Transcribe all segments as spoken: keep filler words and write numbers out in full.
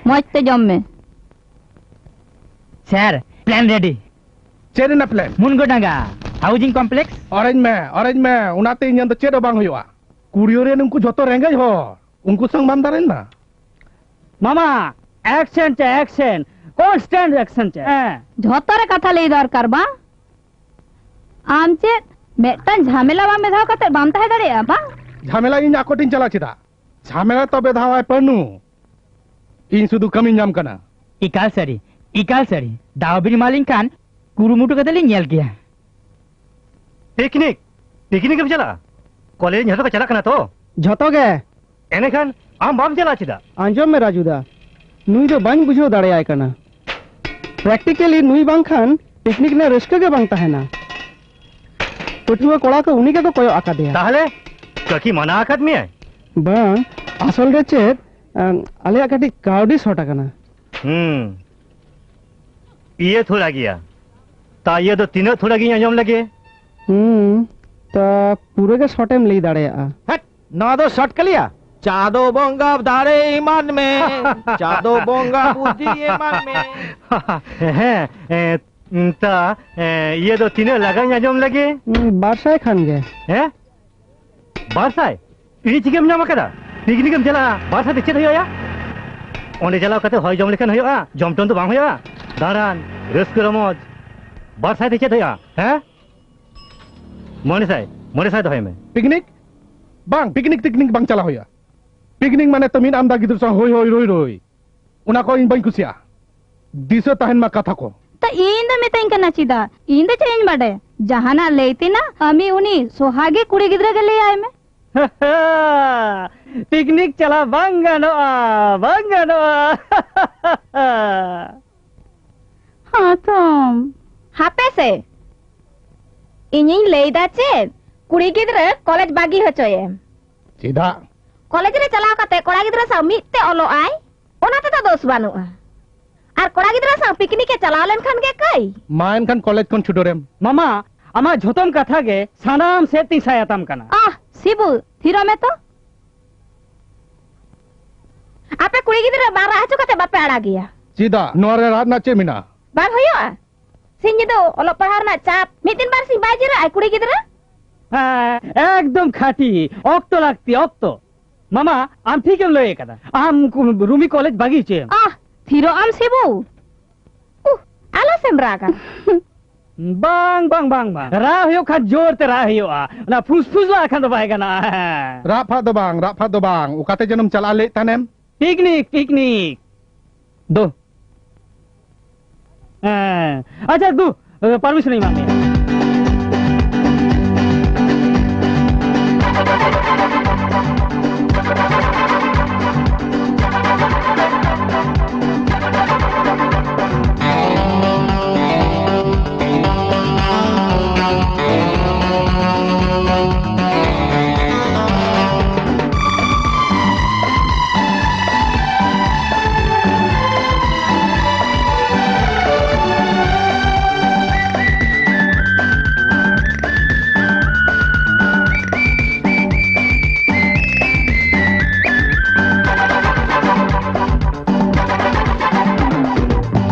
ᱢᱚᱡᱽ ᱛᱮ ᱡᱚᱢ ᱢᱮ᱾ Sir, plan ready. ᱪᱮᱫ ᱨᱮᱱᱟᱜ ᱯᱞᱮᱱ? ᱢᱩᱱᱜᱟᱹᱰᱟᱸᱜᱟ ᱦᱟᱣᱩᱡᱤᱝ ᱠᱚᱢᱯᱞᱮᱠᱥ᱾ ᱚᱨᱮᱧ ᱢᱮ, ᱚᱨᱮᱧ ᱢᱮ, ᱚᱱᱟᱛᱮ ᱤᱧᱟᱹᱜ ᱫᱚ ᱪᱮᱫ ᱦᱚᱸ ᱵᱟᱝ ᱦᱩᱭᱩᱜᱼᱟ᱾ ᱠᱩᱲᱤᱭᱳ ᱨᱮᱱ ᱩᱱᱠᱩ ᱡᱷᱚᱛᱚ ᱨᱮᱸᱜᱮᱡ ᱦᱚᱲ, ᱩᱱᱠᱩ ᱥᱟᱝ ᱵᱟᱢ ᱫᱟᱲᱮᱭᱮᱱᱟ? ᱢᱟᱢᱟ, ᱮᱠᱥᱮᱱ ᱪᱮ ᱮᱠᱥᱮᱱ, ᱠᱚᱱᱥᱴᱮᱱᱴ ᱮᱠᱥᱮᱱ ᱪᱮ᱾ ᱦᱮᱸ᱾ ᱡᱷᱚᱛᱚ ᱨᱮ ᱠᱟᱛᱷᱟ ᱞᱟᱹᱭ ᱫᱚᱨᱠᱟᱨ ᱵᱟᱝ? ᱟᱢ ᱪᱮᱫ ᱢᱤᱫᱴᱟᱝ ᱡᱷᱟᱢᱮᱞᱟ ᱵᱟᱢ ᱵᱮᱫᱷᱟᱣ ᱠᱟᱛᱮ ᱵᱟᱢ ᱛᱟᱦᱮᱸ ᱫᱟᱲᱮᱭᱟᱜᱼᱟ ᱵᱟᱝ? ᱡᱷᱟᱢᱮᱞᱟ ᱤᱧ ᱟᱠᱚᱴᱤᱧ ᱪᱟᱞᱟᱣ ᱪᱮᱫᱟᱜ? ᱡᱷᱟᱢᱮᱞᱟ ᱛᱚ ᱵᱮᱫᱷᱟᱣᱟᱭ ᱯᱟᱹᱱᱩ᱾ ᱤᱧ ᱥᱩᱫᱷᱩ ᱠᱟᱹᱢᱤᱧ ᱧᱟᱢ ᱠᱟᱱᱟ᱾ ᱮᱠᱟᱞ ᱥᱟᱹᱨᱤ, ᱮᱠᱟᱞ ᱥᱟᱹᱨᱤ᱾ ᱫᱟᱣ ᱵᱤᱱ ᱮᱢᱟᱞᱤᱧ ᱠᱷᱟᱱ ᱠᱩᱨᱩᱢᱩᱴᱩ ᱠᱟᱛᱮ ᱞᱤᱧ ᱧᱮᱞ ᱜᱮᱭᱟ᱾ ᱯᱤᱠᱱᱤᱠ? ᱯᱤᱠᱱᱤᱠ ᱮᱢ ᱪᱟᱞᱟᱜᱼᱟ? ᱠᱚᱞᱮᱡᱽ ᱨᱮᱱ ᱡᱷᱚᱛᱚ ᱠᱚ ᱪᱟᱞᱟᱜ ᱠᱟᱱᱟ ᱛᱚ? ᱡᱷᱚᱛᱚ ᱜᱮ᱾ ᱮᱱᱮᱠᱷᱟᱱ ᱟᱢ ᱵᱟᱢ ᱪᱟᱞᱟᱜᱼᱟ ᱪᱮᱫᱟᱜ? ᱟᱸᱡᱚᱢ ᱢᱮ ᱨᱟᱡᱩ ᱫᱟ, ᱱᱩᱭ ᱫᱚ ᱵᱟᱹᱧ ᱵᱩᱡᱷᱟᱹᱣ ᱫᱟᱲᱮᱭᱟᱭ ᱠᱟᱱᱟ᱾ ᱯᱨᱮᱠᱴᱤᱠᱮᱞᱤ ᱱᱩᱭ ᱵᱟᱝᱠᱷᱟᱱ ᱯᱤᱠᱱᱤᱠ ᱨᱮᱱᱟᱜ ᱨᱟᱹᱥᱠᱟᱹ ᱜᱮ ᱵᱟᱝ ᱛᱟᱦᱮᱱᱟ᱾ ᱯᱟᱹᱴᱷᱩᱣᱟᱹ ᱠᱚᱲᱟ ᱠᱚ ᱩᱱᱤ ᱜᱮᱠᱚ ᱠᱚᱭᱚᱜ ᱟᱠᱟᱫᱮᱭᱟ᱾ ᱛᱟᱦᱞᱮ ᱠᱟᱹᱠᱤ ᱢᱟᱱᱟ ᱟᱠᱟᱫ ᱢᱮᱭᱟᱭ? ᱵᱟᱝ, ᱟᱥᱚᱞ ᱨᱮ ᱪᱮᱫ, ᱟᱸ, ᱟᱞᱮᱭᱟᱜ ᱠᱟᱹᱴᱤᱡ ᱠᱟᱹᱣᱰᱤ ᱥᱚᱴ ᱟᱠᱟᱱᱟ᱾ ᱦᱩᱸ, ᱤᱭᱟᱹ ᱛᱷᱚᱲᱟ ᱜᱮᱭᱟ᱾ ᱛᱟ ᱤᱭᱟᱹ ᱫᱚ ᱛᱤᱱᱟᱹᱜ ᱛᱷᱚᱲᱟ ᱜᱤᱧ ᱟᱸᱡᱚᱢ ᱞᱮᱜᱮ? ᱦᱩᱸ, ᱛᱟ ᱯᱩᱨᱟᱹ ᱜᱮ ᱥᱚᱴ ᱮᱢ ᱞᱟᱹᱭ ᱫᱟᱲᱮᱭᱟᱜᱼᱟ᱾ ᱦᱮᱴ, ᱱᱚᱣᱟ ᱫᱚ ᱥᱚᱴ ᱠᱟᱹᱞᱤᱭᱟ᱾ ᱪᱟᱸᱫᱚ ᱵᱚᱸᱜᱟ ᱫᱟᱲᱮ ᱮᱢᱟᱱ ᱢᱮ, ᱪᱟᱸᱫᱚ ᱵᱚᱸᱜᱟ ᱵᱩᱫᱷᱤ ᱮᱢᱟᱱ ᱢᱮ᱾ ᱦᱮᱸ, ᱮ, ᱛᱟ, ᱮ, ᱤᱭᱟᱹ ᱫᱚ ᱛᱤᱱᱟᱹᱜ ᱞᱟᱜᱟᱧ ᱟᱸᱡᱚᱢ ᱞᱮᱜᱮ? ᱦᱩᱸ, ᱵᱟᱨ ᱥᱟᱭ ᱠᱷᱟᱱ ᱜᱮ᱾ ᱦᱮᱸ? ᱵᱟᱨ ᱥᱟᱭ? ᱤᱧ ᱪᱤᱠᱟᱹᱢ ᱧᱟᱢ ᱟᱠᱟᱫᱟ? ᱯᱤᱠᱱᱤᱠ ᱮᱢ ᱪᱟᱞᱟᱜᱼᱟ, ᱵᱟᱨ ᱥᱟᱭ ᱛᱮ ᱪᱮᱫ ᱦᱩᱭᱩᱜᱼᱟ? ᱚᱸᱰᱮ ᱪᱟᱞᱟᱣ ᱠᱟᱛᱮ ᱦᱚᱭ ᱡᱚᱢ ᱞᱮᱠᱷᱟᱱ ᱦᱩᱭᱩᱜᱼᱟ? ᱡᱚᱢ ᱴᱚᱢ ᱫᱚ ᱵᱟᱝ ᱦᱩᱭᱩᱜᱼᱟ? ᱫᱟᱬᱟᱱ, ᱨᱟᱹᱥᱠᱟᱹ ᱨᱚᱢᱚᱡᱽ, ᱵᱟᱨ ᱥᱟᱭ ᱛᱮ ᱪᱮᱫ ᱦᱩᱭᱩᱜᱼᱟ? ᱦᱮᱸ? ᱢᱚᱬᱮ ᱥᱟᱭ, ᱢᱚᱬᱮ ᱥᱟᱭ ᱫᱚᱦᱚᱭ ᱢᱮ᱾ ᱯᱤᱠᱱᱤᱠ? ᱵᱟᱝ, ᱯᱤᱠᱱᱤᱠ ᱴᱤᱠᱱᱤᱠ ᱵᱟᱝ ᱪᱟᱞᱟᱣ ᱦᱩᱭᱩᱜᱼᱟ᱾ ᱯᱤᱠᱱᱤᱠ ᱢᱟᱱᱮ ᱛᱚ ᱢᱤᱫ ᱟᱢᱫᱟ ᱜᱤᱫᱽᱨᱟᱹ ᱥᱟᱶ ᱦᱳᱭ ᱦᱳᱭ ᱨᱳᱭ ᱨᱳᱭ᱾ ᱚᱱᱟ ᱠᱚ ᱤᱧ ᱵᱟᱹᱧ ᱠᱩᱥᱤᱭᱟᱜᱼᱟ᱾ ᱫᱤᱥᱟᱹ ᱛᱟᱦᱮᱱ ᱢᱟ ᱠᱟᱛᱷᱟ ᱠᱚ᱾ ᱛᱚ ᱤᱧ ᱫᱚ ᱢᱤᱛᱟᱹᱧ ᱠᱟᱱᱟ ᱪᱮᱫᱟᱜ? ᱤᱧ ᱫᱚ ᱪᱮᱫ ᱤᱧ ᱵᱟᱰᱟᱭᱟ? ᱡᱟᱦᱟᱱᱟᱜ ᱞᱟᱹᱭ ᱛᱮᱱᱟᱜ ᱟᱢᱤ ᱩᱱᱤ ᱥᱚᱦᱟᱜᱤ ᱠᱩᱲᱤ ᱜᱤᱫᱽᱨᱟᱹ ᱜᱮ ᱞᱟᱹᱭᱟᱭ ᱢᱮ᱾ ᱯᱤᱠᱱᱤᱠ ᱪᱟᱞᱟᱣ ᱵᱟᱝ ᱜᱟᱱᱚᱜᱼᱟ, ᱵᱟᱝ ᱜᱟᱱᱚᱜᱼᱟ᱾ ᱦᱟᱛᱚᱢ᱾ ᱦᱟᱯᱮ ᱥᱮ, ᱤᱧᱤᱧ ᱞᱟᱹᱭ ᱫᱟ ᱪᱮᱫ, ᱠᱩᱲᱤ ᱜᱤᱫᱽᱨᱟᱹ ᱠᱚᱞᱮᱡᱽ ᱵᱟᱹᱜᱤ ᱦᱚᱪᱚᱭᱮᱢ᱾ ᱪᱮᱫᱟᱜ? ᱠᱚᱞᱮᱡᱽ ᱨᱮ ᱪᱟᱞᱟᱣ ᱠᱟᱛᱮ ᱠᱚᱲᱟ ᱜᱤᱫᱽᱨᱟᱹ ᱥᱟᱶ ᱢᱤᱫ ᱛᱮ ᱚᱞᱚᱜ ᱟᱭ, ᱚᱱᱟ ᱛᱮᱫᱚ ᱫᱳᱥ ᱵᱟᱹᱱᱩᱜᱼᱟ᱾ ᱟᱨ ᱠᱚᱲᱟ ᱜᱤᱫᱽᱨᱟᱹ ᱥᱟᱶ ᱯᱤᱠᱱᱤᱠ ᱮ ᱪᱟᱞᱟᱣ ᱞᱮᱱᱠᱷᱟᱱ ᱜᱮ ᱠᱟᱹᱭ᱾ ᱢᱟ ᱮᱱᱠᱷᱟᱱ ᱠᱚᱞᱮᱡᱽ ᱠᱷᱚᱱ ᱪᱷᱩᱰᱟᱹᱨᱮᱢ᱾ ᱢᱟᱢᱟ, ᱟᱢᱟᱜ ᱡᱷᱚᱛᱚᱢ ᱠᱟᱛᱷᱟ ᱜᱮ ᱥᱟᱱᱟᱢ ᱥᱮᱫ ᱛᱤᱧ ᱥᱟᱭ ᱟᱛᱟᱢ ᱠᱟᱱᱟ᱾ ᱟᱦ, ᱥᱤᱵᱩ, ᱛᱷᱤᱨᱚᱜ ᱢᱮ ᱛᱚ᱾ ᱟᱯᱮ ᱠᱩᱲᱤ ᱜᱤᱫᱽᱨᱟᱹ ᱵᱟᱝ ᱨᱟᱜ ᱦᱚᱪᱚ ᱠᱟᱛᱮ ᱵᱟᱯᱮ ᱟᱲᱟᱜᱮᱭᱟ᱾ ᱪᱮᱫᱟᱜ? ᱱᱚᱣᱟ ᱨᱮ ᱨᱟᱜ ᱨᱮᱱᱟᱜ ᱪᱮᱫ ᱢᱮᱱᱟᱜᱼᱟ? ᱵᱟᱝ ᱦᱩᱭᱩᱜᱼᱟ? ᱥᱤᱧ ᱧᱤᱫᱟᱹ ᱚᱞᱚᱜ ᱯᱟᱲᱦᱟᱣ ᱨᱮᱱᱟᱜ ᱪᱟᱯ, ᱢᱤᱫ ᱫᱤᱱ ᱵᱟᱨ ᱥᱤᱧ ᱵᱟᱭ ᱡᱤᱨᱟᱹᱜᱼᱟ ᱠᱩᱲᱤ ᱜᱤᱫᱽᱨᱟᱹ? ᱦᱮᱸ, ᱮᱠᱫᱚᱢ ᱠᱷᱟᱹᱴᱤ᱾ ᱚᱠᱛᱚ ᱞᱟᱹᱠᱛᱤ, ᱚᱠᱛᱚ᱾ ᱢᱟᱢᱟ, ᱟᱢ ᱴᱷᱤᱠᱮᱢ ᱞᱟᱹᱭ ᱟᱠᱟᱫᱟ᱾ ᱟᱢ ᱠᱩ-, ᱨᱩᱢᱤ ᱠᱚᱞᱮᱡᱽ ᱵᱟᱹᱜᱤ ᱦᱚᱪᱚᱭᱮᱢ᱾ ᱟᱦ, ᱛᱷᱤᱨᱚᱜ ᱟᱢ ᱥᱤᱵᱩ᱾ ᱩᱦ, ᱟᱞᱚ ᱥᱮᱢ ᱨᱟᱜᱟ᱾ ᱵᱟᱝ, ᱵᱟᱝ, ᱵᱟᱝ, ᱵᱟᱝ᱾ ᱨᱟᱜ ᱦᱩᱭᱩᱜ ᱠᱷᱟᱱ ᱡᱳᱨ ᱛᱮ ᱨᱟᱜ ᱦᱩᱭᱩᱜᱼᱟ᱾ ᱚᱱᱟ ᱯᱷᱩᱥᱯᱷᱩᱥ ᱞᱟᱜ ᱠᱷᱟᱱ ᱫᱚ ᱵᱟᱭ ᱜᱟᱱᱚᱜᱼᱟ᱾ ᱨᱟᱜ ᱯᱷᱟᱜ ᱫᱚ ᱵᱟᱝ, ᱨᱟᱜ ᱯᱷᱟᱜ ᱫᱚ ᱵᱟᱝ᱾ ᱚᱠᱟᱛᱮ ᱡᱮᱱᱚᱢ ᱪᱟᱞᱟᱜᱼᱟ ᱞᱟᱹᱭᱮᱫ ᱛᱟᱦᱮᱱᱮᱢ? Picnic, picnic. ᱫᱩ᱾ ᱦᱮᱸ, ᱟᱪᱪᱷᱟ, ᱫᱩ, ᱯᱟᱨᱢᱤᱥᱚᱱ ᱤᱧ ᱮᱢᱟᱫ ᱢᱮᱭᱟ᱾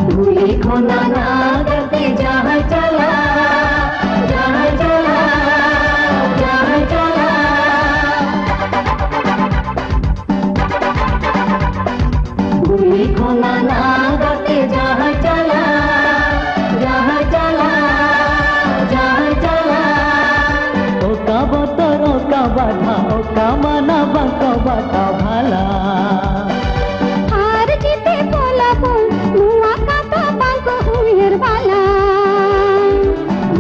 ᱠᱩᱞᱤ ᱠᱷᱚᱱᱟᱜ ᱱᱟᱜᱟᱛᱮ ᱡᱟᱦᱟᱸ ᱪᱟᱞᱟᱜ, ᱡᱟᱦᱟᱸ ᱪᱟᱞᱟᱜ, ᱡᱟᱦᱟᱸ ᱪᱟᱞᱟᱜ᱾ ᱠᱩᱞᱤ ᱠᱷᱚᱱᱟᱜ ᱱᱟᱜᱟᱛᱮ ᱡᱟᱦᱟᱸ ᱪᱟᱞᱟᱜ, ᱡᱟᱦᱟᱸ ᱪᱟᱞᱟᱜ, ᱡᱟᱦᱟᱸ ᱪᱟᱞᱟᱜ᱾ ᱚᱠᱟ ᱵᱚᱛᱚᱨ, ᱚᱠᱟ ᱵᱟᱫᱷᱟ, ᱚᱠᱟ ᱢᱟᱱᱟ ᱵᱟᱠᱚ ᱵᱟᱛᱟ ᱵᱷᱟᱞᱟ᱾ ᱦᱟᱨ ᱡᱤᱛᱮ ᱯᱚᱞᱟᱵᱚᱱ, ᱱᱚᱣᱟ ᱠᱟᱛᱷᱟ ᱵᱟᱠᱚ ᱩᱭᱦᱟᱹᱨ ᱵᱟᱞᱟ᱾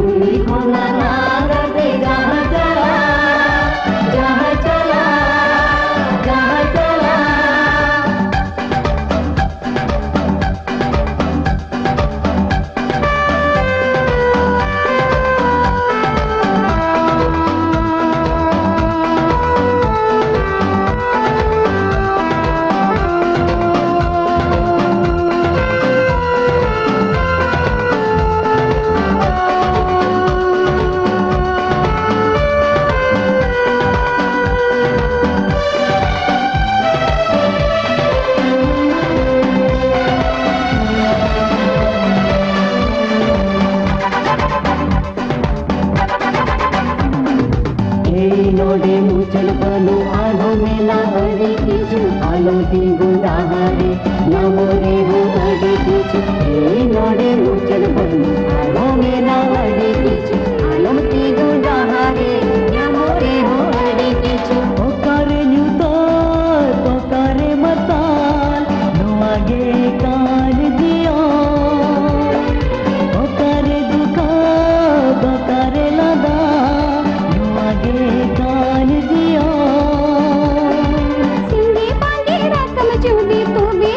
ᱩᱱᱤ ᱠᱷᱚᱱᱟ ᱱᱟᱜᱟᱛᱮ ᱡᱟᱦᱟᱸ ᱪᱟᱞᱟᱜ, ᱡᱟᱦᱟᱸ ᱪᱟᱞᱟᱜ, ᱡᱟᱦᱟᱸ ᱪᱟᱞᱟᱜ᱾ ᱛᱤᱸᱜᱩ ᱰᱟᱦᱟᱨ ᱨᱮ ᱧᱟᱢᱚᱜ ᱨᱮᱦᱚᱸ ᱟᱹᱰᱤ ᱠᱤᱪᱷᱩ, ᱮᱭ ᱱᱚᱰᱮ ᱢᱩᱪᱟᱹᱫ ᱵᱟᱹᱱᱩᱜ, ᱟᱨᱦᱚᱸ ᱢᱮᱱᱟᱜ ᱟᱹᱰᱤ ᱠᱤᱪᱷᱩ᱾ ᱟᱞᱚᱢ ᱛᱤᱸᱜᱩ ᱰᱟᱦᱟᱨ ᱨᱮ ᱧᱟᱢᱚᱜ ᱨᱮᱦᱚᱸ ᱟᱹᱰᱤ ᱠᱤᱪᱷᱩ᱾ ᱚᱠᱟᱨᱮ ᱧᱩᱛᱟᱹᱛ, ᱚᱠᱟᱨᱮ ᱢᱟᱨᱥᱟᱞ, ᱱᱚᱣᱟ ᱜᱮ ᱠᱟᱱ ᱡᱤᱭᱚᱱ᱾ ᱚᱠᱟᱨᱮ ᱫᱩᱠ, ᱚᱠᱟᱨᱮ ᱞᱟᱸᱫᱟ, ᱱᱚᱣᱟ ᱜᱮ ᱠᱟᱱ ᱡᱤᱭᱚᱱ᱾ ᱥᱤᱧ ᱜᱮ ᱵᱟᱝᱜᱮ ᱨᱟᱠᱟᱢ ᱡᱩᱫᱤ ᱛᱚᱵᱮ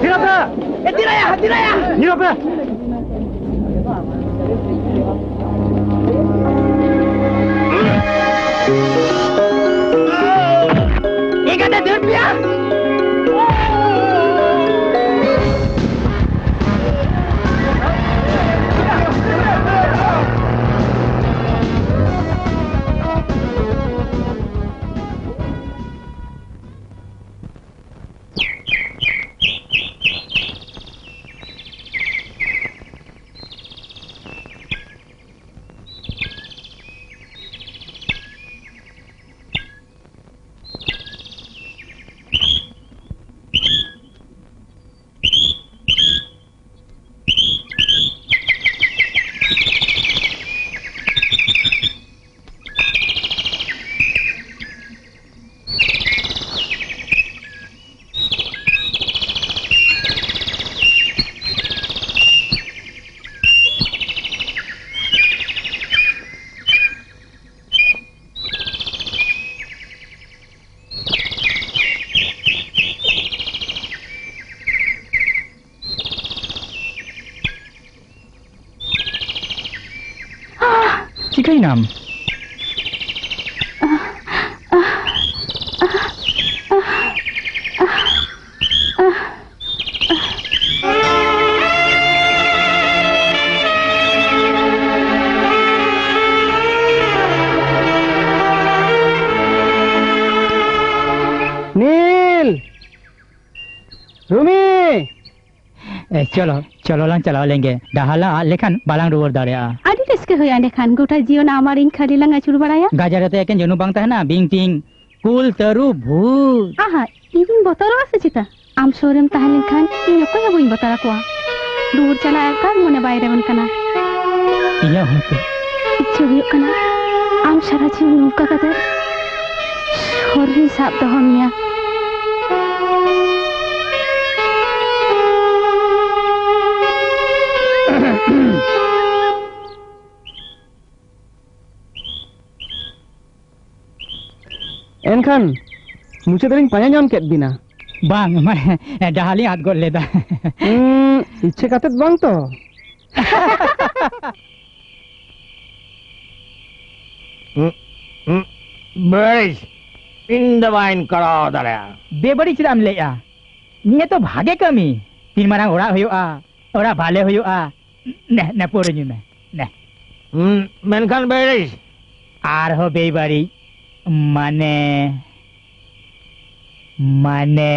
ᱛᱷᱤᱨᱚᱜ ᱯᱮ! ᱮ, ᱛᱷᱤᱨᱚᱜ ᱭᱟ, ᱛᱷᱤᱨᱚᱜ ᱭᱟ! ᱛᱷᱤᱨᱚᱜ ᱯᱮ! ᱮᱸᱜᱟᱛᱮ ᱫᱟᱹᱲ ᱯᱮᱭᱟ! ᱪᱤᱠᱟᱹᱭᱮᱱᱟᱢ? ᱱᱤᱞ! ᱨᱩᱢᱤ! ᱮ, ᱪᱚᱞᱚ, ᱪᱚᱞᱚ ᱞᱟᱝ ᱪᱟᱞᱟᱣ ᱞᱮᱱ ᱜᱮ᱾ ᱰᱟᱦᱟᱨ ᱞᱟᱝ ᱟᱫ ᱞᱮᱠᱷᱟᱱ ᱵᱟᱞᱟᱝ ᱨᱩᱣᱟᱹᱲ ᱫᱟᱲᱮᱭᱟᱜᱼᱟ᱾ ᱟᱹᱰᱤ ᱨᱟᱹᱥᱠᱟᱹ ᱦᱩᱭᱩᱜᱼᱟ ᱮᱸᱰᱮᱠᱷᱟᱱ, ᱜᱚᱴᱟ ᱡᱤᱭᱚᱱ ᱟᱢ ᱟᱨ ᱤᱧ ᱠᱷᱟᱹᱞᱤ ᱞᱟᱝ ᱟᱹᱪᱩᱨ ᱵᱟᱲᱟᱭᱟ᱾ ᱜᱟᱡᱟᱲ ᱨᱮᱫᱚ ᱮᱠᱮᱱ ᱡᱟᱹᱱᱩ ᱵᱟᱝ ᱛᱟᱦᱮᱱᱟ, ᱵᱤᱧ ᱴᱤᱧ, ᱠᱩᱞ, ᱛᱟᱹᱨᱩᱵ, ᱵᱷᱩᱛ᱾ ᱟᱦᱟ, ᱤᱧᱤᱧ ᱵᱚᱛᱚᱨᱚᱜᱼᱟ ᱥᱮ ᱪᱮᱛᱟ? ᱟᱢ ᱥᱩᱨ ᱨᱮᱢ ᱛᱟᱦᱮᱸ ᱞᱮᱱᱠᱷᱟᱱ ᱤᱧ ᱚᱠᱚᱭ ᱦᱚᱸ ᱵᱟᱹᱧ ᱵᱚᱛᱚᱨ ᱟᱠᱚᱣᱟ᱾ ᱨᱩᱣᱟᱹᱲ ᱪᱟᱞᱟᱜ ᱮᱠᱟᱞ ᱢᱚᱱᱮ ᱵᱟᱭ ᱨᱮᱵᱮᱱ ᱠᱟᱱᱟ᱾ ᱤᱧᱟᱹᱜ ᱦᱚᱸᱛᱚ᱾ ᱤᱪᱪᱷᱟᱹ ᱦᱩᱭᱩᱜ ᱠᱟᱱᱟ ᱟᱢ ᱥᱟᱨᱟ ᱡᱤᱭᱚᱱ ᱱᱚᱝᱠᱟ ᱠᱟᱛᱮ ᱥᱩᱨ ᱨᱤᱧ ᱥᱟᱵ ᱫᱚᱦᱚ ᱢᱮᱭᱟ᱾ ᱮᱱᱠᱷᱟᱱ ᱢᱩᱪᱟᱹᱫ ᱨᱤᱧ ᱯᱟᱸᱡᱟ ᱧᱟᱢ ᱠᱮᱫ ᱵᱤᱱᱟ᱾ ᱵᱟᱝ, ᱢᱟᱱᱮ, ᱰᱟᱦᱟᱨ ᱞᱤᱧ ᱟᱫ ᱜᱚᱫ ᱞᱮᱫᱟ᱾ ᱦᱩᱸ, ᱤᱪᱪᱷᱟᱹ ᱠᱟᱛᱮᱫ ᱵᱟᱝ ᱛᱚ? ᱦᱩᱸ, ᱦᱩᱸ, ᱵᱮᱥ, ᱤᱧ ᱫᱚ ᱵᱟᱹᱧ ᱠᱚᱨᱟᱣ ᱫᱟᱲᱮᱭᱟᱜᱼᱟ᱾ ᱵᱮᱵᱟᱹᱲᱤᱡ ᱪᱮᱫᱟᱜ ᱮᱢ ᱞᱟᱹᱭᱮᱜᱼᱟ? ᱱᱤᱭᱟᱹ ᱛᱚ ᱵᱷᱟᱜᱮ ᱠᱟᱹᱢᱤ᱾ ᱛᱤᱱ ᱢᱟᱨᱟᱝ ᱚᱲᱟᱜ ᱦᱩᱭᱩᱜᱼᱟ, ᱚᱲᱟᱜ ᱵᱷᱟᱞᱮ ᱦᱩᱭᱩᱜᱼᱟ᱾ ᱱᱮ, ᱱᱮ, ᱯᱟᱹᱣᱨᱟᱹ ᱧᱩᱭ ᱢᱮ, ᱱᱮ᱾ ᱦᱩᱸ, ᱢᱮᱱᱠᱷᱟᱱ ᱵᱮᱵᱟᱹᱲᱤᱡ᱾ ᱟᱨᱦᱚᱸ ᱵᱮᱵᱟᱹᱲᱤᱡ, ᱢᱟᱱᱮ, ᱢᱟᱱᱮ,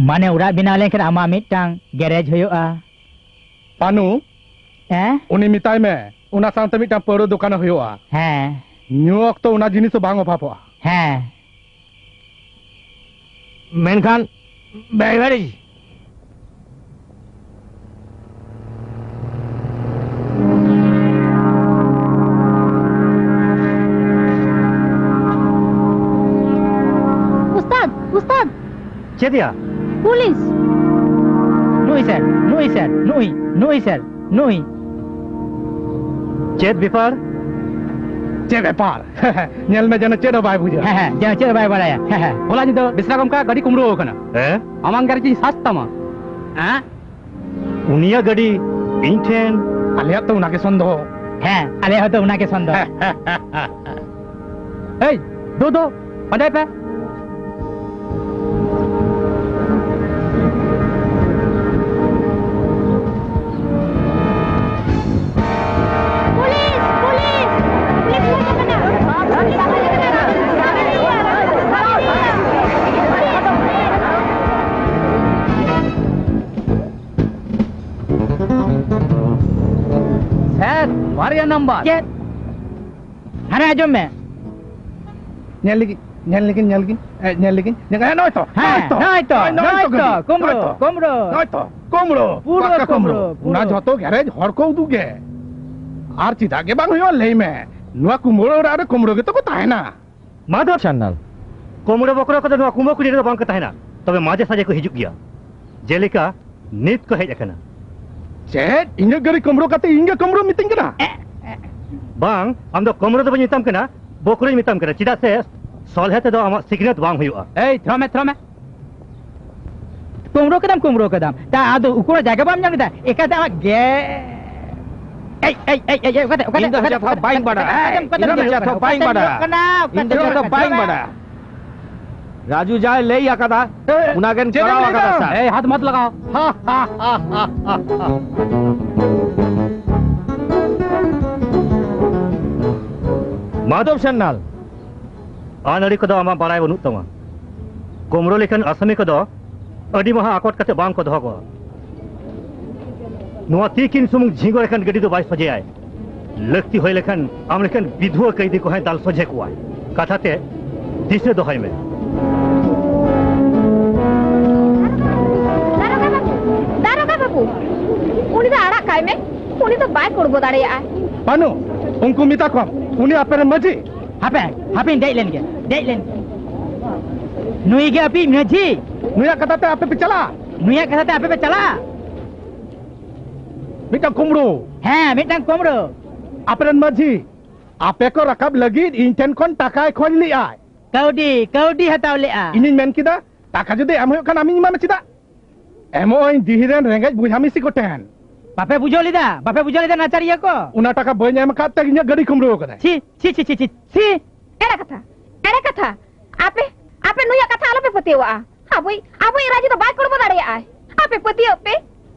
ᱢᱟᱱᱮ ᱚᱲᱟᱜ ᱵᱮᱱᱟᱣ ᱞᱮᱱᱠᱷᱟᱱ ᱟᱢᱟᱜ ᱢᱤᱫᱴᱟᱝ ᱜᱮᱨᱮᱡᱽ ᱦᱩᱭᱩᱜᱼᱟ᱾ ᱯᱟᱱᱩ, ᱦᱮᱸ? ᱩᱱᱤ ᱢᱮᱛᱟᱭ ᱢᱮ, ᱚᱱᱟ ᱥᱟᱶᱛᱮ ᱢᱤᱫᱴᱟᱝ ᱯᱟᱹᱣᱨᱟᱹ ᱫᱚᱠᱟᱱ ᱦᱩᱭᱩᱜᱼᱟ᱾ ᱦᱮᱸ᱾ ᱧᱩ ᱚᱠᱛᱚ ᱚᱱᱟ ᱡᱤᱱᱤᱥ ᱦᱚᱸ ᱵᱟᱝ ᱚᱵᱷᱟᱵᱚᱜᱼᱟ᱾ ᱦᱮᱸ᱾ ᱢᱮᱱᱠᱷᱟᱱ ᱵᱮᱵᱟᱹᱲᱤᱡ᱾ ᱩᱥᱛᱟᱫ, ᱩᱥᱛᱟᱫ᱾ ᱪᱮᱫ ᱭᱟ? ᱯᱩᱞᱤᱥ᱾ ᱱᱩᱭ ᱥᱮᱨ, ᱱᱩᱭ ᱥᱮᱨ, ᱱᱩᱭ, ᱱᱩᱭ ᱥᱮᱨ, ᱱᱩᱭ᱾ ᱪᱮᱫ ᱵᱮᱯᱟᱨ? ᱪᱮᱫ ᱵᱮᱯᱟᱨ? ᱧᱮᱞ ᱢᱮ, ᱡᱮᱱᱚ ᱪᱮᱫ ᱦᱚᱸ ᱵᱟᱭ ᱵᱩᱡᱷᱟᱹᱣᱟ᱾ ᱦᱮᱸ, ᱦᱮᱸ, ᱡᱮᱱᱚ ᱪᱮᱫ ᱦᱚᱸ ᱵᱟᱭ ᱵᱟᱲᱟᱭᱟ᱾ ᱦᱮᱸ, ᱦᱮᱸ᱾ ᱦᱚᱞᱟ ᱧᱤᱫᱟᱹ ᱵᱤᱥᱨᱟ ᱜᱚᱢᱠᱮ ᱜᱟᱹᱰᱤ ᱠᱩᱢᱵᱽᱲᱩ ᱟᱠᱟᱱᱟ᱾ ᱦᱮᱸ? ᱟᱢᱟᱝ ᱜᱟᱹᱰᱤ ᱪᱤᱧ ᱥᱟᱨᱪ ᱛᱟᱢᱟ᱾ ᱦᱮᱸ? ᱩᱱᱤᱭᱟᱜ ᱜᱟᱹᱰᱤ ᱤᱧ ᱴᱷᱮᱱ᱾ ᱟᱞᱮᱭᱟᱜ ᱛᱚ ᱚᱱᱟᱜᱮ ᱥᱚᱱᱫᱮᱦᱚ᱾ ᱦᱮᱸ, ᱟᱞᱮᱭᱟᱜ ᱦᱚᱸᱛᱚ ᱚᱱᱟᱜᱮ ᱥᱚᱱᱫᱮᱦᱚ᱾ ᱮᱭ, ᱫᱩ, ᱫᱩ, ᱯᱟᱸᱡᱟᱭ ᱯᱮ᱾ ᱯᱩᱞᱤᱥ! ᱯᱩᱞᱤᱥ! ᱯᱩᱞᱤᱥ ᱠᱚ ᱦᱮᱡ ᱟᱠᱟᱱᱟ! ᱯᱩᱞᱤᱥ ᱠᱚ ᱦᱮᱡ ᱟᱠᱟᱱᱟ! ᱥᱮᱨ, ᱵᱟᱨᱭᱟ ᱱᱟᱢᱵᱟᱨ᱾ ᱪᱮᱫ? ᱦᱟᱱᱮ ᱟᱸᱡᱚᱢ ᱢᱮ᱾ ᱧᱮᱞ ᱞᱮᱜᱤᱧ, ᱧᱮᱞ ᱞᱮᱜᱤᱧ, ᱧᱮᱞ ᱞᱮᱜᱤᱧ᱾ ᱮ, ᱧᱮᱞ ᱞᱮᱜᱤᱧ᱾ ᱧᱮᱞ, ᱮ, ᱱᱚᱜᱼᱚᱭ ᱛᱚ, ᱦᱮᱸ, ᱱᱚᱜᱼᱚᱭ ᱛᱚ, ᱱᱚᱜᱼᱚᱭ ᱛᱚ, ᱱᱚᱜᱼᱚᱭ ᱛᱚ, ᱠᱩᱢᱵᱽᱲᱩ, ᱱᱚᱜᱼᱚᱭ ᱛᱚ, ᱠᱩᱢᱵᱽᱲᱩ᱾ ᱱᱚᱜᱼᱚᱭ ᱛᱚ, ᱠᱩᱢᱵᱽᱲᱩ, ᱯᱟᱠᱟ ᱠᱩᱢᱵᱽᱲᱩ, ᱠᱩᱢᱵᱽᱲᱩ, ᱯᱩᱨᱟᱹ ᱚᱱᱟ ᱠᱩᱢᱵᱽᱲᱩ᱾ ᱡᱷᱚᱛᱚ ᱜᱮᱨᱮᱡᱽ ᱦᱚᱲ ᱠᱚ ᱩᱫᱩᱜ ᱜᱮ᱾ ᱟᱨ ᱪᱮᱫᱟᱜ ᱜᱮ ᱵᱟᱝ ᱦᱩᱭᱩᱜᱼᱟ, ᱞᱟᱹᱭ ᱢᱮ? ᱱᱚᱣᱟ ᱠᱩᱢᱵᱽᱲᱩ ᱚᱲᱟᱜ ᱨᱮ ᱠᱩᱢᱵᱽᱲᱩ ᱜᱮᱛᱚ ᱠᱚ ᱛᱟᱦᱮᱱᱟ᱾ ᱢᱟᱫᱷᱚᱨ ᱪᱟᱱᱱᱟᱞ᱾ ᱠᱩᱢᱵᱽᱲᱩ ᱵᱚᱠᱨᱚ ᱠᱚᱫᱚ ᱱᱚᱣᱟ ᱠᱩᱢᱵᱽᱲᱩ ᱠᱩᱲᱤ ᱨᱮᱫᱚ ᱵᱟᱝ ᱠᱚ ᱛᱟᱦᱮᱱᱟ, ᱛᱚᱵᱮ ᱢᱟᱡᱷᱮ ᱥᱟᱡᱷᱮ ᱠᱚ ᱦᱤᱡᱩᱜ ᱜᱮᱭᱟ᱾ ᱡᱮᱞᱮᱠᱟ ᱱᱤᱛ ᱠᱚ ᱦᱮᱡ ᱟᱠᱟᱱᱟ᱾ ᱪᱮᱫ? ᱤᱧᱟᱹᱜ ᱜᱟᱹᱰᱤ ᱠᱩᱢᱵᱽᱲᱩ ᱠᱟᱛᱮ ᱤᱧ ᱜᱮ ᱠᱩᱢᱵᱽᱲᱩ ᱢᱤᱛᱟᱹᱧ ᱠᱟᱱᱟ? ᱵᱟᱝ, ᱟᱢ ᱫᱚ ᱠᱩᱢᱵᱽᱲᱩ ᱫᱚ ᱵᱟᱹᱧ ᱢᱮᱛᱟᱢ ᱠᱟᱱᱟ, ᱵᱚᱠᱨᱚᱧ ᱢᱮᱛᱟᱢ ᱠᱟᱱᱟ᱾ ᱪᱮᱫᱟᱜ ᱥᱮ ᱥᱚᱞᱦᱮ ᱛᱮᱫᱚ ᱟᱢᱟᱜ ᱥᱤᱠᱷᱱᱟᱹᱛ ᱵᱟᱝ ᱦᱩᱭᱩᱜᱼᱟ᱾ ᱮᱭ, ᱛᱷᱚᱨᱚᱢ ᱢᱮ, ᱛᱷᱚᱨᱚᱢ ᱢᱮ᱾ ᱠᱩᱢᱲᱳ ᱠᱮᱫᱟᱢ, ᱠᱩᱢᱲᱳ ᱠᱮᱫᱟᱢ᱾ ᱛᱟ ᱟᱫᱚ ᱩᱠᱩᱨ ᱡᱟᱭᱜᱟ ᱵᱟᱢ ᱧᱟᱢ ᱞᱮᱫᱟ? ᱮᱠᱟᱞ ᱛᱮ ᱟᱢᱟᱜ ᱜᱮ᱾ ᱮᱭ, ᱮᱭ, ᱮᱭ, ᱮᱭ, ᱚᱠᱟᱛᱮ, ᱚᱠᱟᱛᱮ, ᱤᱧ ᱫᱚ ᱚᱠᱟᱛᱮ, ᱪᱮᱫ ᱦᱚᱸ ᱚᱠᱟᱛᱮ, ᱵᱟᱹᱧ ᱚᱠᱟᱛᱮ, ᱵᱟᱰᱟᱭᱟ᱾ ᱚᱠᱟᱛᱮᱢ, ᱚᱠᱟᱛᱮᱢ ᱤᱧ ᱫᱚ ᱧᱩᱨᱩᱜ ᱪᱮᱫ ᱠᱟᱱᱟ? ᱦᱚᱸ ᱵᱟᱹᱧ ᱚᱠᱟᱛᱮᱢ ᱵᱟᱰᱟᱭᱟ᱾ ᱧᱩᱨᱩᱜ ᱠᱟᱱᱟ? ᱤᱧ ᱫᱚ ᱚᱠᱟᱛᱮᱢ ᱪᱮᱫ ᱦᱚᱸ ᱧᱩᱨᱩᱜ ᱵᱟᱹᱧ ᱠᱟᱱᱟ? ᱵᱟᱰᱟᱭᱟ᱾ ᱨᱟᱡᱩ ᱡᱟᱭ ᱞᱟᱹᱭ ᱟᱠᱟᱫᱟ, ᱦᱮᱸ᱾ ᱚᱱᱟ ᱜᱮᱧ ᱪᱮᱫ ᱮᱢ ᱠᱚᱨᱟᱣ ᱞᱟᱹᱭ ᱟᱠᱟᱫᱟ, ᱠᱮᱫᱟ? ᱥᱟᱨ᱾ ᱮᱭ, ᱦᱟᱛ ᱢᱟᱛ ᱞᱟᱜᱟᱣ᱾ ᱢᱟᱫᱷᱚᱵ ᱥᱟᱱᱱᱟᱞ, ᱟᱹᱱ ᱟᱹᱨᱤ ᱠᱚᱫᱚ ᱟᱢᱟᱜ ᱵᱟᱲᱟᱭ ᱵᱟᱹᱱᱩᱜ ᱛᱟᱢᱟ᱾ ᱠᱩᱢᱲᱳ ᱞᱮᱠᱟᱱ ᱟᱥᱟᱢᱤ ᱠᱚᱫᱚ ᱟᱹᱰᱤ ᱢᱟᱦᱟ ᱟᱠᱚᱴ ᱠᱟᱛᱮ ᱵᱟᱝ ᱠᱚ ᱫᱚᱦᱚ ᱠᱚᱣᱟ᱾ ᱱᱚᱣᱟ ᱛᱤᱠᱤᱱ ᱥᱩᱢᱩᱝ ᱡᱷᱤᱸᱜᱚ ᱞᱮᱠᱷᱟᱱ ᱜᱟᱹᱰᱤ ᱫᱚ ᱵᱟᱭ ᱥᱚᱡᱷᱮᱭᱟᱭ᱾ ᱞᱟᱹᱠᱛᱤ ᱦᱩᱭ ᱞᱮᱠᱷᱟᱱ ᱟᱢ ᱞᱮᱠᱟᱱ ᱵᱤᱫᱷᱩᱣᱟᱹ ᱠᱟᱹᱭᱫᱤ ᱠᱚᱦᱚᱸᱭ ᱫᱟᱞ ᱥᱚᱡᱷᱮ ᱠᱚᱣᱟᱭ᱾ ᱠᱟᱛᱷᱟ ᱛᱮ ᱫᱤᱥᱟᱹ ᱫᱚᱦᱚᱭ ᱢᱮ᱾ ᱫᱟᱨᱚᱜᱟ ᱵᱟᱹᱵᱩ, ᱫᱟᱨᱚᱜᱟ ᱵᱟᱹᱵᱩ, ᱩᱱᱤ ᱫᱚ ᱟᱲᱟᱜ ᱠᱟᱭ ᱢᱮ, ᱩᱱᱤ ᱫᱚ ᱵᱟᱭ ᱠᱩᱲᱵᱚ ᱫᱟᱲᱮᱭᱟᱜᱼᱟ᱾ ᱵᱟᱹᱱᱩ, ᱩᱱᱠᱩ ᱢᱮᱛᱟ ᱠᱚᱢ, ᱩᱱᱤ ᱟᱯᱮᱨᱮᱱ ᱢᱟᱹᱡᱷᱤ᱾ ᱦᱟᱯᱮ, ᱦᱟᱯᱮᱧ ᱫᱮᱡ ᱞᱮᱱ ᱜᱮ, ᱫᱮᱡ ᱞᱮᱱ ᱜᱮ᱾ ᱱᱩᱭ ᱜᱮ ᱟᱯᱮ ᱢᱟᱹᱡᱷᱤ? ᱱᱩᱭᱟᱜ ᱠᱟᱛᱷᱟ ᱛᱮ ᱟᱯᱮ ᱯᱮ ᱪᱟᱞᱟᱜᱼᱟ? ᱱᱩᱭᱟᱜ ᱠᱟᱛᱷᱟ ᱛᱮ ᱟᱯᱮ ᱯᱮ ᱪᱟᱞᱟᱜᱼᱟ? ᱢᱤᱫᱴᱟᱝ ᱠᱩᱢᱲᱩ᱾ ᱦᱮᱸ, ᱢᱤᱫᱴᱟᱝ ᱠᱩᱢᱲᱩ᱾ ᱟᱯᱮᱨᱮᱱ ᱢᱟᱹᱡᱷᱤ, ᱟᱯᱮ ᱠᱚ ᱨᱟᱠᱟᱵ ᱞᱟᱹᱜᱤᱫ ᱤᱧ ᱴᱷᱮᱱ ᱠᱷᱚᱱ ᱴᱟᱠᱟᱭ ᱠᱷᱚᱡᱽ ᱞᱮᱫᱼᱟᱭ᱾ ᱠᱟᱹᱣᱰᱤ, ᱠᱟᱹᱣᱰᱤ ᱦᱟᱛᱟᱣ ᱞᱮᱫᱼᱟ᱾ ᱤᱧᱤᱧ ᱢᱮᱱ ᱠᱮᱫᱟ, ᱴᱟᱠᱟ ᱡᱩᱫᱤ ᱮᱢ ᱦᱩᱭᱩᱜ ᱠᱷᱟᱱ ᱟᱢᱤᱧ ᱮᱢᱟᱢᱟ, ᱪᱮᱫᱟᱜ? ᱮᱢᱚᱜ ᱟᱹᱧ ᱰᱤᱦᱤ ᱨᱮᱱ ᱨᱮᱸᱜᱮᱡ ᱵᱚᱭᱦᱟ ᱢᱤᱥᱤ ᱠᱚ ᱴᱷᱮᱱ᱾ ᱵᱟᱯᱮ ᱵᱩᱡᱷᱟᱹᱣ ᱞᱮᱫᱟ? ᱵᱟᱯᱮ ᱵᱩᱡᱷᱟᱹᱣ ᱞᱮᱫᱟ ᱱᱟᱪᱟᱨᱤᱭᱟᱹ ᱠᱚ? ᱚᱱᱟ ᱴᱟᱠᱟ ᱵᱟᱹᱧ ᱮᱢ ᱟᱠᱟᱫ ᱛᱮ ᱤᱧᱟᱹᱜ ᱜᱟᱹᱰᱤ ᱠᱩᱢᱲᱩ ᱟᱠᱟᱫᱟᱭ᱾ ᱪᱷᱤ, ᱪᱷᱤ, ᱪᱷᱤ, ᱪᱷᱤ, ᱪᱷᱤ, ᱪᱷᱤ᱾ ᱮᱲᱮ ᱠᱟᱛᱷᱟ, ᱮᱲᱮ ᱠᱟᱛᱷᱟ᱾ ᱟᱯᱮ, ᱟᱯᱮ ᱱᱩᱭᱟᱜ ᱠᱟᱛᱷᱟ ᱟᱞᱚᱯᱮ ᱯᱟᱹᱛᱭᱟᱹᱣᱟᱜᱼᱟ᱾ ᱟᱵᱚᱭᱤᱡ, ᱟᱵᱚᱭᱤᱡ ᱨᱟᱡᱩ ᱫᱚ ᱵᱟᱭ ᱠᱩᱲᱵᱚ ᱫᱟᱲᱮᱭᱟᱜᱼᱟᱭ᱾ ᱟᱯᱮ ᱯᱟᱹᱛᱭᱟᱹᱣ ᱯᱮ᱾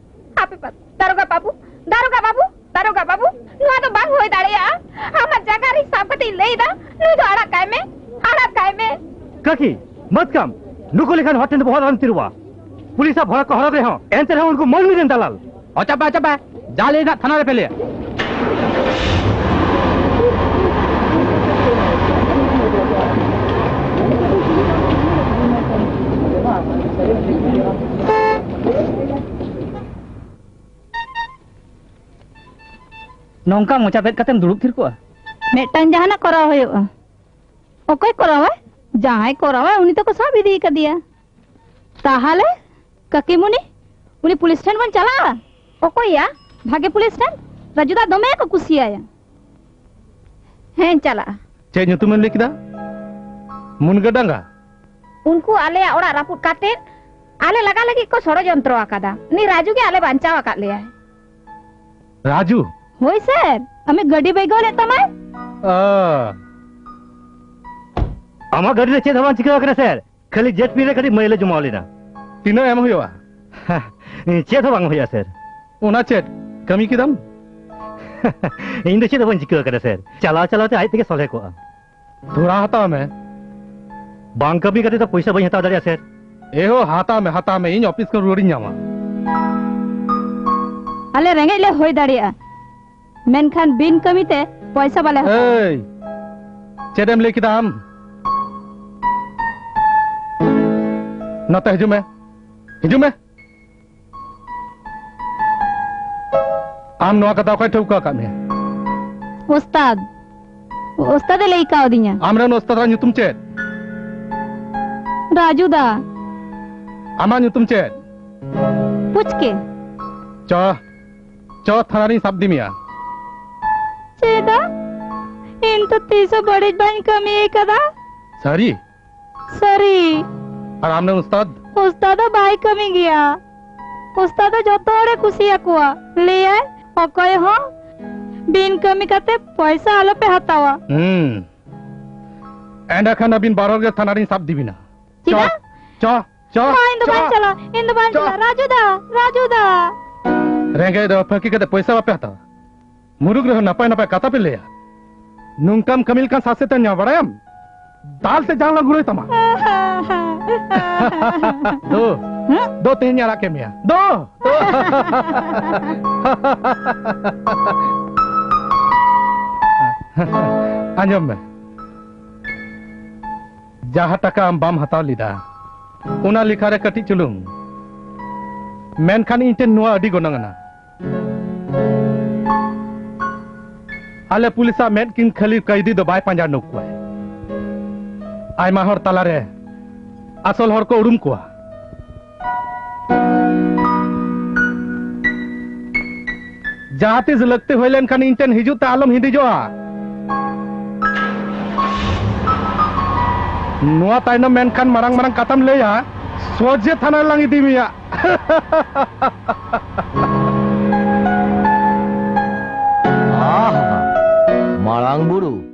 ᱟᱯᱮ ᱯᱟ-, ᱫᱟᱨᱚᱜᱟ ᱵᱟᱹᱵᱩ, ᱫᱟᱨᱚᱜᱟ ᱵᱟᱹᱵᱩ, ᱫᱟᱨᱚᱜᱟ ᱵᱟᱹᱵᱩ, ᱱᱚᱣᱟ ᱫᱚ ᱵᱟᱝ ᱦᱩᱭ ᱫᱟᱲᱮᱭᱟᱜᱼᱟ᱾ ᱟᱢᱟᱜ ᱡᱟᱸᱜᱟ ᱨᱮ ᱥᱟᱵ ᱠᱟᱛᱮᱧ ᱞᱟᱹᱭ ᱮᱫᱟ, ᱱᱩᱭ ᱫᱚ ᱟᱲᱟᱜ ᱠᱟᱭ ᱢᱮ, ᱟᱲᱟᱜ ᱠᱟᱭ ᱢᱮ᱾ ᱠᱟᱹᱠᱤ, ᱢᱟᱹᱛ ᱠᱟᱢ, ᱱᱩᱠᱩ ᱞᱮᱠᱟᱱ ᱦᱚᱲ ᱴᱷᱮᱱ ᱫᱚ ᱵᱚᱦᱚᱜ ᱟᱞᱚᱢ ᱛᱤᱨᱩᱵᱟ᱾ ᱯᱩᱞᱤᱥ ᱟᱜ ᱵᱷᱚᱲᱟ ᱠᱚ ᱦᱚᱨᱚᱜ ᱨᱮᱦᱚᱸ, ᱮᱱᱛᱮ ᱨᱮᱦᱚᱸ ᱩᱱᱠᱩ ᱢᱟᱹᱱᱢᱤ ᱨᱮᱱ ᱫᱟᱞᱟᱞ᱾ ᱚᱪᱚᱜ ᱯᱮ, ᱚᱪᱚᱜ ᱯᱮ, ᱡᱟ ᱞᱟᱹᱭ ᱨᱮᱱᱟᱜ ᱛᱷᱟᱱᱟ ᱨᱮᱯᱮ ᱞᱟᱹᱭᱟ᱾ ᱱᱚᱝᱠᱟ ᱢᱚᱪᱟ ᱵᱮᱫ ᱠᱟᱛᱮᱢ ᱫᱩᱲᱩᱵ ᱛᱷᱤᱨ ᱠᱚᱜᱼᱟ? ᱢᱤᱫᱴᱟᱝ ᱡᱟᱦᱟᱱᱟᱜ ᱠᱚᱨᱟᱣ ᱦᱩᱭᱩᱜᱼᱟ᱾ ᱚᱠᱚᱭ ᱠᱚᱨᱟᱣᱟᱭ? ᱡᱟᱦᱟᱸᱭ ᱠᱚᱨᱟᱣᱟᱭ, ᱩᱱᱤ ᱫᱚᱠᱚ ᱥᱟᱵ ᱤᱫᱤ ᱠᱟᱫᱮᱭᱟ᱾ ᱛᱟᱦᱟᱞᱮ ᱠᱟᱹᱠᱤᱢᱩᱱᱤ, ᱩᱱᱤ ᱯᱩᱞᱤᱥ ᱴᱷᱮᱱ ᱵᱚᱱ ᱪᱟᱞᱟᱜᱼᱟ? ᱚᱠᱚᱭ ᱭᱟ? ᱵᱷᱟᱜᱮ ᱯᱩᱞᱤᱥ ᱴᱷᱮᱱ᱾ ᱨᱟᱡᱩ ᱫᱟ ᱫᱚᱢᱮ ᱠᱚ ᱠᱩᱥᱤᱭᱟᱭᱟ᱾ ᱦᱮᱸ, ᱪᱟᱞᱟᱜᱼᱟ᱾ ᱪᱮᱫ ᱧᱩᱛᱩᱢᱮᱢ ᱞᱟᱹᱭ ᱠᱮᱫᱟ? ᱢᱩᱱᱜᱟᱹ ᱰᱟᱸᱜᱟ? ᱩᱱᱠᱩ ᱟᱞᱮᱭᱟᱜ ᱚᱲᱟᱜ ᱨᱟᱹᱯᱩᱫ ᱠᱟᱛᱮ ᱟᱞᱮ ᱞᱟᱜᱟ ᱞᱟᱹᱜᱤᱫ ᱠᱚ ᱥᱚᱲᱚᱡᱚᱱᱛᱨᱚ ᱟᱠᱟᱫᱟ᱾ ᱩᱱᱤ ᱨᱟᱡᱩ ᱜᱮ ᱟᱞᱮ ᱵᱟᱧᱪᱟᱣ ᱟᱠᱟᱫ ᱞᱮᱭᱟᱭ᱾ ᱨᱟᱡᱩ? ᱦᱳᱭ ᱥᱮᱨ, ᱟᱢᱤᱡ ᱜᱟᱹᱰᱤ ᱵᱟᱹᱭᱜᱟᱹᱣ ᱞᱮᱫ ᱛᱟᱢᱟᱭ᱾ ᱚ᱾ ᱟᱢᱟᱜ ᱜᱟᱹᱰᱤ ᱨᱮ ᱪᱮᱫ ᱦᱚᱸ ᱵᱟᱝ ᱪᱤᱠᱟᱹ ᱟᱠᱟᱱᱟ ᱥᱮᱨ, ᱠᱷᱟᱹᱞᱤ ᱡᱮᱴ ᱯᱤᱱ ᱨᱮ ᱠᱟᱹᱴᱤᱡ ᱢᱟᱹᱭᱞᱟᱹ ᱡᱚᱢᱟᱣ ᱞᱮᱱᱟ᱾ ᱛᱤᱱᱟᱹᱜ ᱮᱢ ᱦᱩᱭᱩᱜᱼᱟ? ᱪᱮᱫ ᱦᱚᱸ ᱵᱟᱝ ᱦᱩᱭᱩᱜᱼᱟ ᱥᱮᱨ᱾ ᱚᱱᱟ ᱪᱮᱫ? ᱠᱟᱹᱢᱤ ᱠᱮᱫᱟᱢ? ᱤᱧ ᱫᱚ ᱪᱮᱫ ᱦᱚᱸ ᱵᱟᱹᱧ ᱪᱤᱠᱟᱹ ᱟᱠᱟᱫᱟ ᱥᱮᱨ, ᱪᱟᱞᱟᱣ ᱪᱟᱞᱟᱣ ᱛᱮ ᱟᱡ ᱛᱮᱜᱮ ᱥᱚᱞᱦᱮ ᱠᱚᱜᱼᱟ᱾ ᱛᱷᱚᱲᱟ ᱦᱟᱛᱟᱣ ᱢᱮ᱾ ᱵᱟᱝ ᱠᱟᱹᱢᱤ ᱠᱟᱛᱮ ᱫᱚ ᱯᱚᱭᱥᱟ ᱵᱟᱹᱧ ᱦᱟᱛᱟᱣ ᱫᱟᱲᱮᱭᱟᱜᱼᱟ ᱥᱮᱨ᱾ ᱮ ᱦᱳ, ᱦᱟᱛᱟᱣ ᱢᱮ, ᱦᱟᱛᱟᱣ ᱢᱮ, ᱤᱧ ᱚᱯᱷᱤᱥ ᱠᱷᱚᱱ ᱨᱩᱣᱟᱹᱲᱤᱧ ᱧᱟᱢᱟ᱾ ᱟᱞᱮ ᱨᱮᱸᱜᱮᱡ ᱞᱮ ᱦᱩᱭ ᱫᱟᱲᱮᱭᱟᱜᱼᱟ, ᱢᱮᱱᱠᱷᱟᱱ ᱵᱤᱱ ᱠᱟᱹᱢᱤ ᱛᱮ ᱯᱚᱭᱥᱟ ᱵᱟᱞᱮ ᱦᱟᱛᱟᱣᱟ᱾ ᱮᱭ, ᱪᱮᱫ ᱮᱢ ᱞᱟᱹᱭ ᱠᱮᱫᱟ ᱟᱢ? ᱱᱚᱛᱮ ᱦᱤᱡᱩᱜ ᱢᱮ, ᱦᱤᱡᱩᱜ ᱢᱮ᱾ ᱟᱢ ᱱᱚᱣᱟ ᱠᱟᱛᱷᱟ ᱚᱠᱚᱭ ᱴᱷᱟᱹᱣᱠᱟᱹ ᱟᱠᱟᱫ ᱢᱮᱭᱟ? ᱳᱥᱛᱟᱫ᱾ ᱳᱥᱛᱟᱫ ᱮ ᱞᱟᱹᱭ ᱠᱟᱣᱫᱤᱧᱟ᱾ ᱟᱢᱨᱮᱱ ᱳᱥᱛᱟᱫᱟᱜ ᱧᱩᱛᱩᱢ ᱪᱮᱫ? ᱨᱟᱡᱩ ᱫᱟ᱾ ᱟᱢᱟᱜ ᱧᱩᱛᱩᱢ ᱪᱮᱫ? ᱯᱩᱪᱠᱮ᱾ ᱪᱚ, ᱪᱚ, ᱛᱷᱟᱱᱟ ᱨᱤᱧ ᱥᱟᱵ ᱤᱫᱤ ᱢᱮᱭᱟ᱾ ᱪᱮᱫᱟᱜ? ᱤᱧ ᱛᱚ ᱛᱤᱥ ᱦᱚᱸ ᱵᱟᱹᱲᱤᱡ ᱵᱟᱹᱧ ᱠᱟᱹᱢᱤ ᱟᱠᱟᱫᱟ᱾ ᱥᱟᱹᱨᱤ? ᱥᱟᱹᱨᱤ᱾ ᱟᱨ ᱟᱢᱨᱮᱱ ᱩᱥᱛᱟᱫ? ᱩᱥᱛᱟᱫ ᱫᱚ ᱵᱟᱭ ᱠᱟᱹᱢᱤ ᱜᱮᱭᱟ᱾ ᱩᱥᱛᱟᱫ ᱫᱚ ᱡᱚᱛᱚ ᱦᱚᱲᱮ ᱠᱩᱥᱤᱭᱟᱠᱚᱣᱟ᱾ ᱞᱟᱹᱭᱟᱭ, "ᱚᱠᱚᱭ ᱦᱚᱸ ᱵᱤᱱ ᱠᱟᱹᱢᱤ ᱠᱟᱛᱮ ᱯᱚᱭᱥᱟ ᱟᱞᱚᱯᱮ ᱦᱟᱛᱟᱣᱟ᱾" ᱦᱩᱸ᱾ ᱮᱸᱰᱮᱠᱷᱟᱱ ᱟᱹᱵᱤᱱ ᱵᱟᱨ ᱦᱚᱲ ᱜᱮ ᱛᱷᱟᱱᱟ ᱨᱤᱧ ᱥᱟᱵ ᱤᱫᱤ ᱵᱤᱱᱟ᱾ ᱪᱚ, ᱪᱮᱫᱟᱜ? ᱪᱚ, ᱪᱚ, ᱢᱟ, ᱤᱧ ᱫᱚ ᱪᱚ᱾ ᱵᱟᱹᱧ ᱪᱟᱞᱟᱜᱼᱟ, ᱤᱧ ᱫᱚ ᱵᱟᱹᱧ ᱪᱚ᱾ ᱪᱟᱞᱟᱜᱼᱟ᱾ ᱨᱟᱡᱩ ᱫᱟ, ᱨᱟᱡᱩ ᱫᱟ᱾ ᱨᱮᱸᱜᱮᱡ ᱨᱮᱦᱚᱸ ᱯᱷᱟᱹᱠᱤ ᱠᱟᱛᱮ ᱯᱚᱭᱥᱟ ᱵᱟᱯᱮ ᱦᱟᱛᱟᱣᱟ? ᱢᱩᱨᱩᱠ ᱨᱮᱦᱚᱸ ᱱᱟᱯᱟᱭ ᱱᱟᱯᱟᱭ ᱠᱟᱛᱷᱟ ᱯᱮ ᱞᱟᱹᱭᱟ᱾ ᱱᱚᱝᱠᱟᱢ ᱠᱟᱹᱢᱤ ᱞᱮᱠᱷᱟᱱ ᱥᱟᱥᱮᱛ ᱮᱢ ᱧᱟᱢᱟ, ᱵᱟᱲᱟᱭᱟᱢ? ᱫᱟᱞ ᱛᱮ ᱡᱟᱝ ᱞᱟᱝ ᱜᱩᱲᱟᱹᱭ ᱛᱟᱢᱟ᱾ ᱫᱩ, ᱦᱮᱸ? ᱫᱩ, ᱛᱮᱦᱮᱧ ᱟᱲᱟᱜ ᱠᱮᱫ ᱢᱮᱭᱟ᱾ ᱫᱩ, ᱫᱩ᱾ ᱟᱸᱡᱚᱢ ᱢᱮ, ᱡᱟᱦᱟᱸ ᱴᱟᱠᱟ ᱟᱢ ᱵᱟᱢ ᱦᱟᱛᱟᱣ ᱞᱮᱫᱟ, ᱚᱱᱟ ᱞᱮᱠᱷᱟ ᱨᱮ ᱠᱟᱹᱴᱤᱡ ᱪᱩᱞᱩᱝ, ᱢᱮᱱᱠᱷᱟᱱ ᱤᱧ ᱴᱷᱮᱱ ᱱᱚᱣᱟ ᱟᱹᱰᱤ ᱜᱚᱱᱚᱝ ᱟᱱᱟ᱾ ᱟᱞᱮ ᱯᱩᱞᱤᱥᱟᱜ ᱢᱮᱫ ᱠᱤᱱ ᱠᱷᱟᱹᱞᱤ ᱠᱟᱹᱭᱫᱤ ᱫᱚ ᱵᱟᱭ ᱯᱟᱸᱡᱟ ᱩᱰᱩᱠ ᱠᱚᱣᱟᱭ᱾ ᱟᱭᱢᱟ ᱦᱚᱲ ᱛᱟᱞᱟᱨᱮ ᱟᱥᱚᱞ ᱦᱚᱲ ᱠᱚ ᱩᱨᱩᱢ ᱠᱚᱣᱟ᱾ ᱡᱟᱦᱟᱸ ᱛᱤᱥ ᱞᱟᱹᱠᱛᱤ ᱦᱩᱭ ᱞᱮᱱᱠᱷᱟᱱ ᱤᱧ ᱴᱷᱮᱱ ᱦᱤᱡᱩᱜ ᱛᱮ ᱟᱞᱚᱢ ᱦᱤᱸᱫᱤᱡᱚᱜᱼᱟ᱾ ᱱᱚᱣᱟ ᱛᱟᱭᱱᱚᱢ ᱢᱮᱱᱠᱷᱟᱱ ᱢᱟᱨᱟᱝ ᱢᱟᱨᱟᱝ ᱠᱟᱛᱷᱟᱢ ᱞᱟᱹᱭᱟ, ᱥᱚᱡᱷᱮ ᱛᱷᱟᱱᱟ ᱨᱮᱞᱟᱝ ᱤᱫᱤ ᱢᱮᱭᱟ᱾ ᱟᱦᱟ, ᱢᱟᱨᱟᱝ ᱵᱩᱨᱩ,